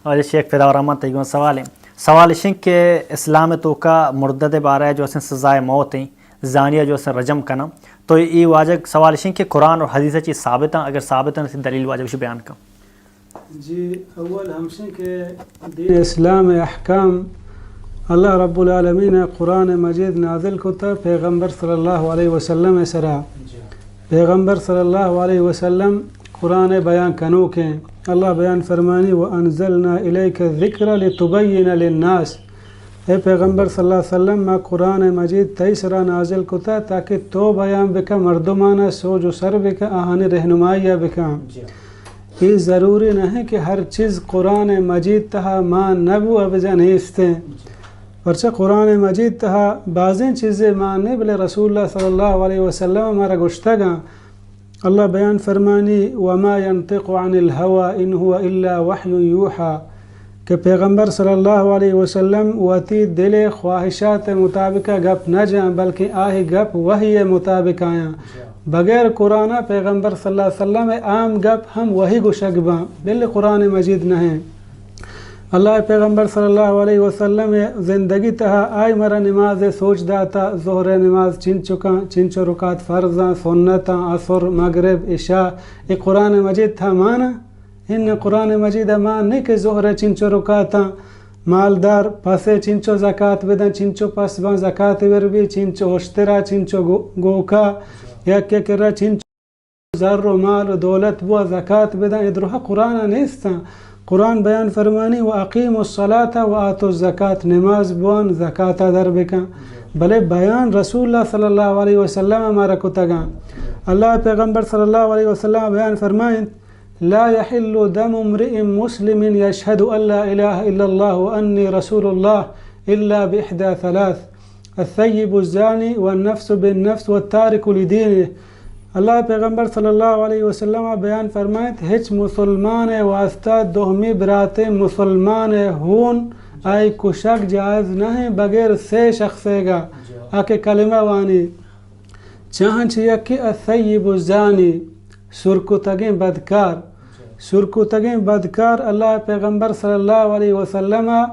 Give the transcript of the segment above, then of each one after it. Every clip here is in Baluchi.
واجہ شیخ فدا الرحمن، تئی گوں سوالے۔ سوال اش انت کہ اسلام ءِ توکا مردد ءِ بارہ ءَ جو اسیں سزائے موت ایں، زانی ءَ جو اسیں رجم کناں، تو اے واجہ سوال اش انت کہ قرآن اور حدیث ءَ چی ثابت ایں؟ اگر ثابت ایں، تو دلیل واجہ گوشی بیان کن۔ جی، اول ہمشیں کہ دین اسلام ءِ احکام اللہ رب العالمین ءَ قرآن مجید نازل کتا پیغمبر صلی اللہ علیہ وسلم ءِ سرا۔ جی۔ پیغمبر صلی اللہ علیہ وسلم قرآن ءِ بیان کنوکیں۔ اللہ بیان فرمانی: وانزلنا الیک الذکر لتبین للناس۔ اے پیغمبر صلی اللہ علیہ وسلم، ما قرآن مجید تئی سرا نازل کتا تاکہ تو بیان بکا، مردمانا سوج و سر بکا، آہانی رہنمائی بکا۔ جی۔ اے ضروری نہ کہ ہر چیز قرآن مجید تہا مان نبو، ابجا نیستیں۔ جی۔ پرچہ قرآن مجید تہا بازیں چیزے مان نہیں، بلے رسول اللہ صلی اللہ علیہ وسلم ہمارا گشتگاں۔ اللہ بیان فرمانی: وما ينطق عن الهوى إن هو إلا وحي يوحى، کہ پیغمبر صلی اللہ علیہ وسلم وتی دل ءِ خواہشات ءِ مطابق گپ نہ جاں، بلکہ آہی گپ وحی ءِ مطابق آیاں۔ بغیر قرآن ءَ پیغمبر صلی اللہ علیہ وسلم ءِ عام گپ ہم وحی گوشگ باں، بلے قرآن مجید نہ ایں۔ اللہ ءِ پیغمبر صلی اللہ علیہ وسلم ءِ زندگی تہا آئی مارا نماز ءِ سوچ داتا، ظہر ءِ نماز چنچکاں، چنچو رکعت فرضاں، سنتاں، عصر، مغرب، عشاء، اے قرآن مجید تہا مانا؟ ان قرآن مجید ءَ مان نہیں کہ ظہر ءِ چنچو رکعتاں، مالدار پس ءِ چنچو زکات بداں، چنچو پس باں زکات ور بی، چنچو اشترا، چنچو گو-، گوکا، یک یک کرا چنچو زر و مال و دولت بوا زکات بدن، اے درہا قرآن ءَ نیستاں۔ قرآن بیان فرمانی: و اقیموا الصلاة و آتوا الزکاة، نماز بوان، زکات ءَ در بکن۔ بلے بیان رسول اللہ صلی اللہ علیہ وسلم ہمارا کتگاں۔ اللہ پیغمبر صلی اللہ علیہ وسلم بیان فرمائیں: لا يحل دم امرئ مسلم يشهد أن لا إله إلا الله وأني رسول الله إلا بإحدى ثلاث، الثيب الزاني والنفس بالنفس والتارك لدينه۔ اللہ پیغمبر صلی اللہ علیہ وسلم بیان فرمائیت: ہچ مسلمان ءِ واسطہ دومی براتیں مسلمان ءِ ہون آئی کشگ جائز نہ ایں بغیر سے شخصے گا، آ کہ کلمہ وانی۔ چہ آہاں چہ یکے الثیب الزانی، سرکتگیں بدکار۔ سرکتگیں بدکار اللہ پیغمبر صلی اللہ علیہ وسلم ءَ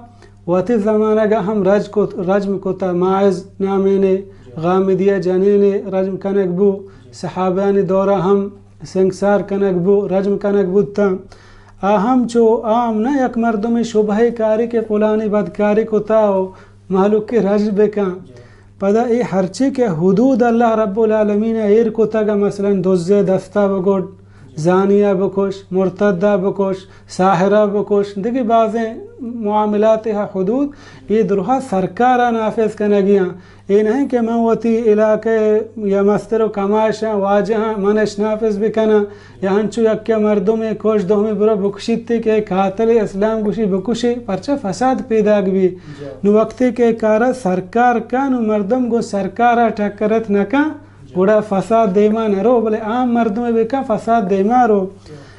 وتی زمانگ ءَ ہم رج کت، رجم کتا، ماعز نامین ءِ غامدی ءِ جنین ءَ رجم کنگ بو، صحابیانی دور ءَ ہم سنگسار کنگ بو، رجم کنگ بوتاں۔ آ ہم چو عام نہ یک مردمے شبہے کاری کہ پلانی بدکاری کتا و مہلوکے رجم بکن۔ پدا اے ہرچی کہ حدود اللہ رب العالمین ءَ ایر کتگ، مثلاً دزے دستا بگڈ، زانیا بکش، مرتدا بکش، ساحرا بکش، دگہ بازیں معاملات ءِ حدود، اے درہا سرکار ءَ نافذ کنگی آں۔ اے نہ کہ من وتی علاقہ یا مستر و کماشاں، واجہاں، من اش نافذ بکناں۔ یا انچو یکے مردمے کش، دومی برو بکشیت کہ قاتل، اسلام گوشی بکشی، پرچہ فساد پیداگ بی۔ نو وقتی کہ کارا سرکار کن و مردم گوں سرکارا ٹکرت نکن، گڑا فساد دیما نرو، بلے عام مردمے بکن فساد دیما رو۔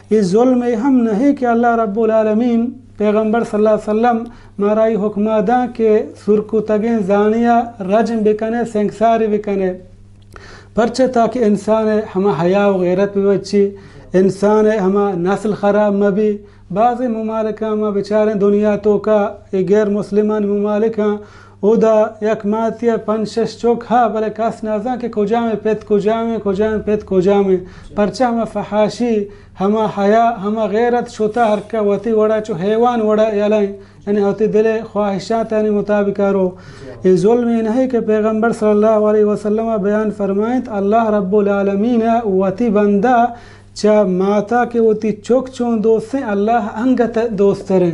اے ظلم اے ہم نہ کہ اللہ رب العالمین پیغمبر صلی اللہ علیہ وسلم مارا اے حکما داں کہ سرکتگیں زانیا رجم بکنے، سنگساری بکنے۔ پرچہ تاکہ انسان ءِ ہما حیا و غیرت ببچی، انسان ءِ ہما نسل خراب مبی۔ بعضی ممالکاں ما بچاریں دنیا توکا، اے غیر مسلمان ممالکاں، اودا یک ماتی ءَ پنچ شش چک ہا، بلے کس نزان کہ کجام پت کجام، کجام پت کجام۔ پرچہ ہما فحاشی، ہما حیا، ہما غیرت شتا ہر کہ وتی وڑا چو حیوان وڑا یلائیں۔ یعنی وتی دل ءِ خواہشاتانی مطابق ءَ رو۔ اے ظلم اے نہ کہ پیغمبر صلی اللہ علیہ وسلم ءَ بیان فرمائیت، اللہ رب العالمین ءَ وتی بندہ چہ ماتا کہ وتی چک چون دوستیں، اللہ انگت دوستریں۔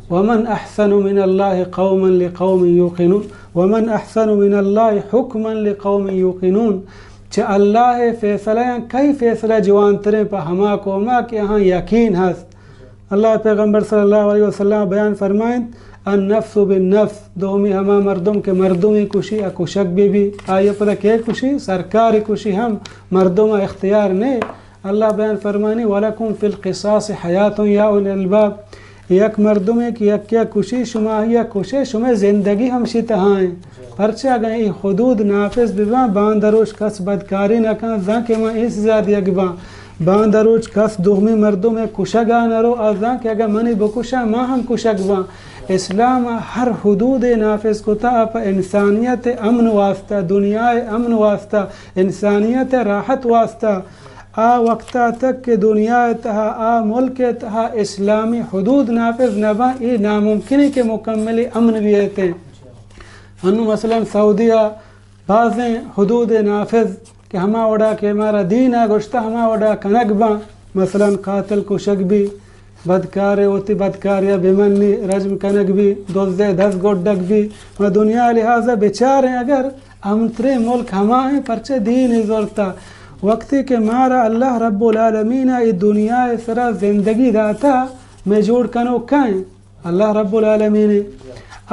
ومن احسن من اللہ قوما لقوم یوقنون، ومن احسن من اللہ حکما لقوم یوقنون۔ چہ اللہ ءِ فیصلہ یاں کئی فیصلہ جوانتریں پہ ہما قوما کہ آہاں یقین ہست۔ اللہ پیغمبر صلی اللہ علیہ وسلم بیان فرمائیت، النفس بالنفس، دومی ہما مردم کہ مردمی کشی ءَ کشگ بہ بی، آئی ءَ پدا کے کشی؟ سرکار کشی ہم مردم ءَ اختیار نے۔ اللہ بیان فرمانی، ولکم فی القصاص حیات یا اولی الالباب، یک مردمے کہ یکے ءَ کشی، شما آئی ءَ کشے، شمئے زندگی ہمشی تہا ایں۔ پرچہ اگاں اے حدود نافذ بباں، باندروش کس بدکاری نہ کن، زاں کہ من اے سزا دیگ باں۔ باندا روچ کس دومی مردم ء کشگ ء نہ رو، آ زان کہ اگاں منی بکشاں، ما ہم کشگ باں۔ اسلام ء ہر حدود ء نافذ کتا، آ پہ انسانیت ء امن واسطہ، دنیا ء امن واسطہ، انسانیت ء راحت واسطہ۔ آ وقت ء تک کہ دنیا ء تہا، آ ملک ء تہا اسلامی حدود نافذ نہ باں، اے ناممکن ہے کہ مکمل امن بیت۔ انو مثلاً سعودیہ بازیں حدود نافذ کہ ہما وڑا کہ مارا دین ء گوشتہ، ہما وڑا کنگ باں۔ مثلاً قاتل کشگ بی، بدکارے وتی بدکاریا بمنی، رجم کنگ بی، دزے دست گڈگ بی۔ ما دنیا لحاظا بچاریں، اگر امنتریں ملک ہما ہیں، پرچہ دین ء زورتا۔ وقتی کہ مارا اللہ رب العالمین ء اے دنیا ء سرا زندگی داتا، مئے جوڑ کنوک کئے؟ اللہ رب العالمین۔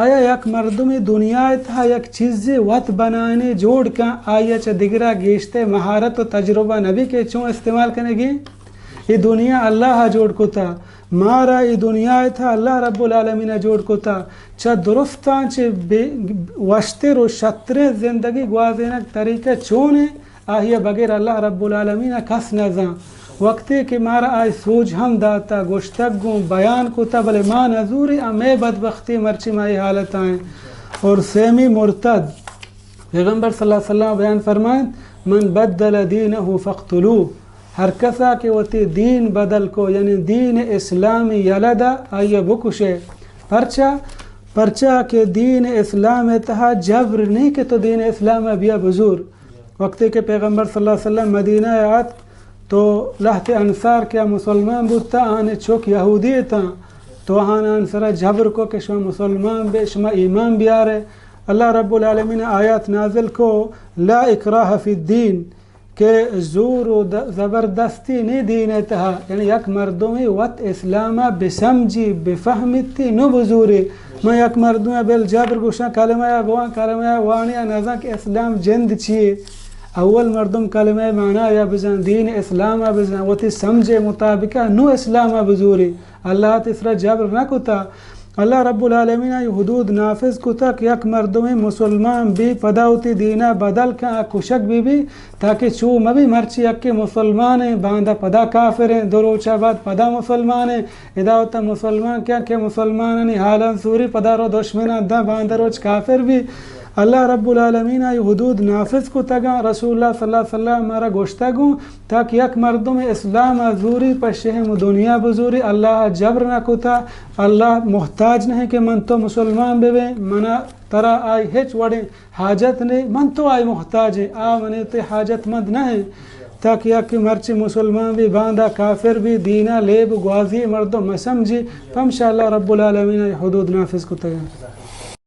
آیا یک مردمے دنیا ء تہا یک چیزے وت بنائینے جوڑ کن، آیا چہ دگرا گیشتر مہارت و تجربہ نبی کہ چون استعمال کنگی؟ اے دنیا اللہ ء جوڑ کتا، مارا اے دنیا ء تہا اللہ رب العالمین ء جوڑ کتا۔ چہ درستاں چہ بے-، وشتر و شتریں زندگی گوازینگ طریقہ چون ہے؟ آہی ء بغیر اللہ رب العالمین ء کس نہ زان۔ وقتے کہ مارا آئی سوج ہم داتا، گوشتگ گوں بیان کتا، بلے ما نہ زوری، آ مئے بدبختی مرچی ما اے حالت آئیں۔ اور سیمی مرتد، پیغمبر صلی اللہ علیہ وسلم بیان فرمائیں، من بدل دینہ فاقتلوہ، ہر کسا کہ وتی دین بدل کو، یعنی دین اسلام یلہ دا، آئی ء بکشے۔ پرچا؟ پرچا کہ دین اسلام ء تہا جبر نہیں کہ تو دین اسلام ء بیا بزور۔ وقتے کہ پیغمبر صلی اللہ علیہ وسلم مدینہ ء آتک تو لہتے انصار کہ آ مسلمان بوتا، آنے چک یہودی اتاں، تو آنان سرا جبر کو کہ شما مسلمان بے، شما ایمان بیارے۔ اللہ رب العالمین آیات نازل کو، لا اکراہ فی الدین، کہ زور و د-، زبردستی نی دین ء تہا، یعنی یک مردمے وت اسلام ء بسمجی، بفہمیتی، نو بزوری۔ من یک مردم ء بل جبر گوشاں کلمہ ء بوان، کلمہ ء وانی ء نزان کہ اسلام جند چیے۔ اول مردم کلمہ ء معنی ء بزان، دین اسلام ء بزان، وتی سمجھ ء مطابق ء نو اسلام ء بزوری۔ اللہ ء تسرا جبر نہ کتا۔ اللہ رب العالمین ء حدود نافذ کتا کہ یک مردمے مسلمان بی، پدا وتی دین ء بدل کن، آ کشگ بی بی، تاکہ چو مبی مرچی یکے مسلمان ہیں، باندا پدا کافر ہیں، دو روچ ء بعد پدا مسلمان ہیں، ادا وتا مسلمان کیا کہ مسلمانانی حالاں سوری، پدا رو دشمناں داں، باندا روچ کافر بی۔ اللہ رب العالمین ء حدود نافذ کتگاں، رسول اللہ صلی اللہ علیہ وسلم مارا گوشتگوں، تاکہ یک مردم اسلام ء زوری پہ شہم دنیا بزوری، اللہ ء جبر نہ کتا، اللہ محتاج نہیں کہ من تو مسلمان ببیں، منا ترا آئی ہچ وڑیں حاجت نہیں، من تو آئی محتاج ہیں، آ منی تے حاجت مند نہ ہیں۔ تاکہ یک مرچی مسلمان بی، باندا کافر بی، دینا لیب گوازی مردم مسمجی، پمشا اللہ رب العالمین ء حدود نافذ کتگاں۔